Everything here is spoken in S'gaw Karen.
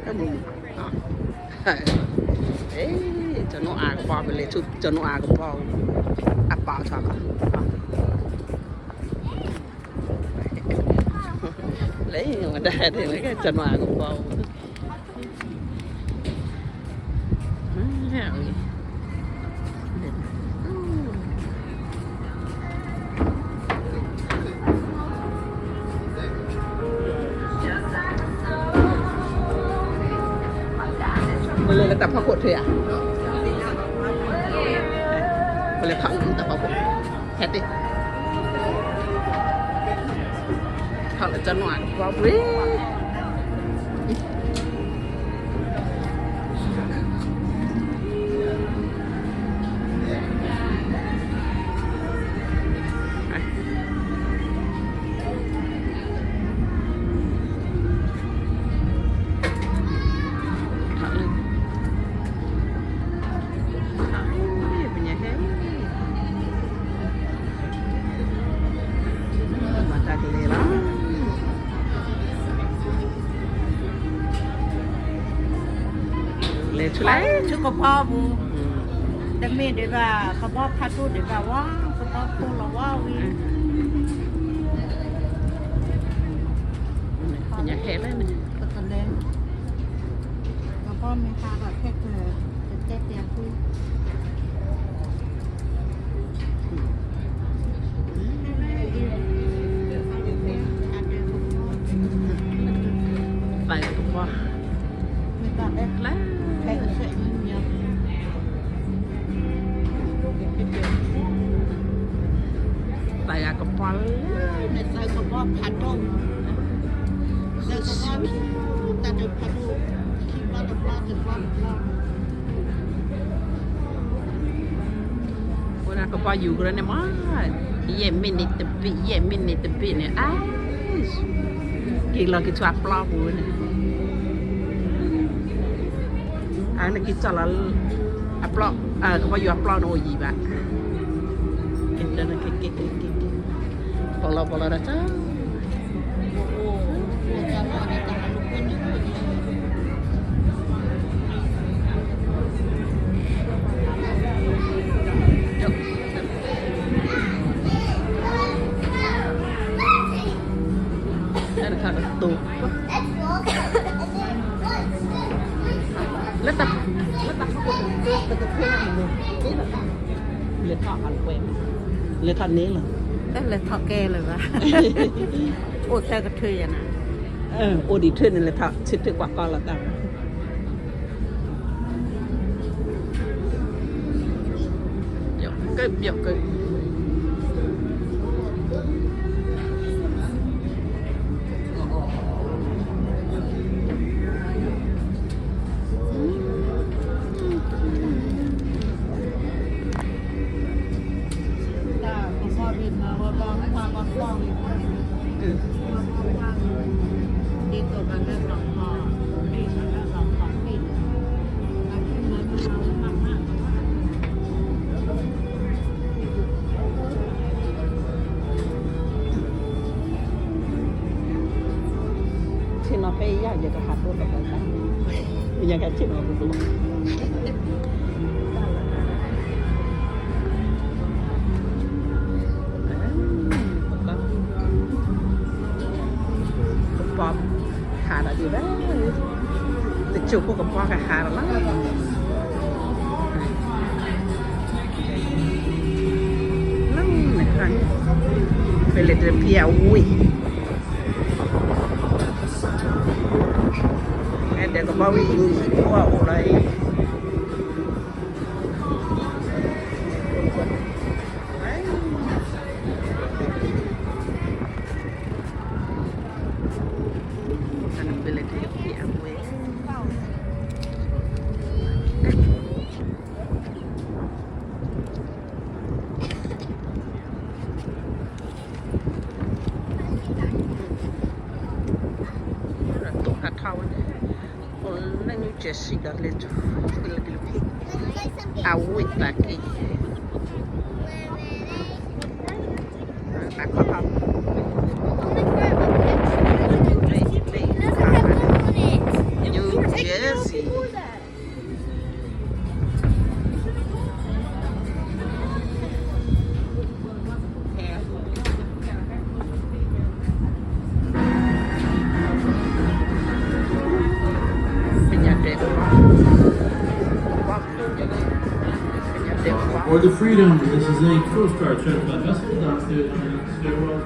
မုာ်မုာ်, အဲ ကၠီၤနိအၤကပီၤ ပလဲၤဆူကၠီၤနိအၤကပီၤ, အပာ်ထီၣ်လီၤ, လၢဝဲဒၣ်ဒ်န့ၣ် ကၠီၤနိအၤကပီၤ ပလဲၤလၢတၢ်ဖီခိၣ်ထွဲဧါ, ပလဲၤဖးအူတၢ်ဖီခိၣ်, ဟဲတ့ၢ်, ထီၣ်လၢကၠီၤနိအၤကပီၤပှ့ၤ မၤတၢ်ကလဲၤလီၤ, လဲၤဆူလဲၣ်, ဆူကပီၤပူၤ, တမ့ၢ်ဒံးဘၣ် ကဘီဖးဒိၣ်ဒံးဘၣ်ဝဲ, ကဘီဖိလီၤဝဲဝံၤ, ပကလဲၤ, ကဘီမ့ၢ်ဟးဘၣ်ခဲကၢၢ် ကတဲတဲကွံ သးကပီၤ, သးကပီၤလၢ သးကပီၤဖးဒိၣ်, သးကပီၤ တၢ်ဒုးဖးဒိၣ်, ခံဘျီတဘျီ တဘျီတဘျီ ဝဲဒၣ်ကဘီယူၤကရၢန့ၣ်မး, ယဲၢ်မံးနံးတဘ့ၣ် ယဲၢ်မံးနံးတဘ့ၣ်န့ၣ် အါ, က့ၤလီၤက့ၤဆူအပျီပူၤန့ၣ်, အန့ၣ်က့ၤကၠီလီၤ, အပျီ, ကဘီယူၤအပျီန့ၣ်အိၣ်ယံၤဘၣ်, က့ၤက့ၤက့ၤက့ၤ, ပလီၤပလီၤဒီးကၠီ တၢ်တခါကတိၤ, လၢတၢ်, လၢတၢ်ခီၣ်ခိၣ်တကထွဲလၢမနုၤ, လဲၤထီၣ်အကွဲ, လဲၤထီၣ်န့ၣ်လီၤ, တလဲၤထီၣ်ကဲလၢၤဘၣ်, အိၣ်ထဲကထွဲယၤနၤ, အိၣ်ဒံးထွဲန့ၣ် လဲၤထီၣ်ဆၢထၢၣ်ကွၢ်ကီလီၤတၢ် ပျီကၢပျီကၢ, ဆ့ၣ်နီၤဖဲအံၤယၤ ယကဟးတိၢ်လီၤပှၤတၢ်, ယကဆ့ၣ်နီၤပူၤပူၤ ကပီၤဟးဒီးဒံးဘၣ်, တစိၢ်ဖိကပီၤကဟးဒီးလီၤ, လၢန့ၣ်ခါန့ၣ် ဖဲလဲၣ်တဖံးအဝ့ၢ်, ဒီးကဘီဝံၤအံၤ အိၣ်အအိၣ်လီၤအံၤ တိၢ်ဟးထီၣ်ဝဲန့ၣ်, အိၣ်လၢနွံကဲးစံးဒီးလဲၤထီၣ်, လၢကလၢဖံး, အဝ့ၢ်သးက့, တၢ်ခီၣ်ထီၣ်, ယူၤ For the freedom, this is a Coast Guard certified vessel downstairs on the stairwell.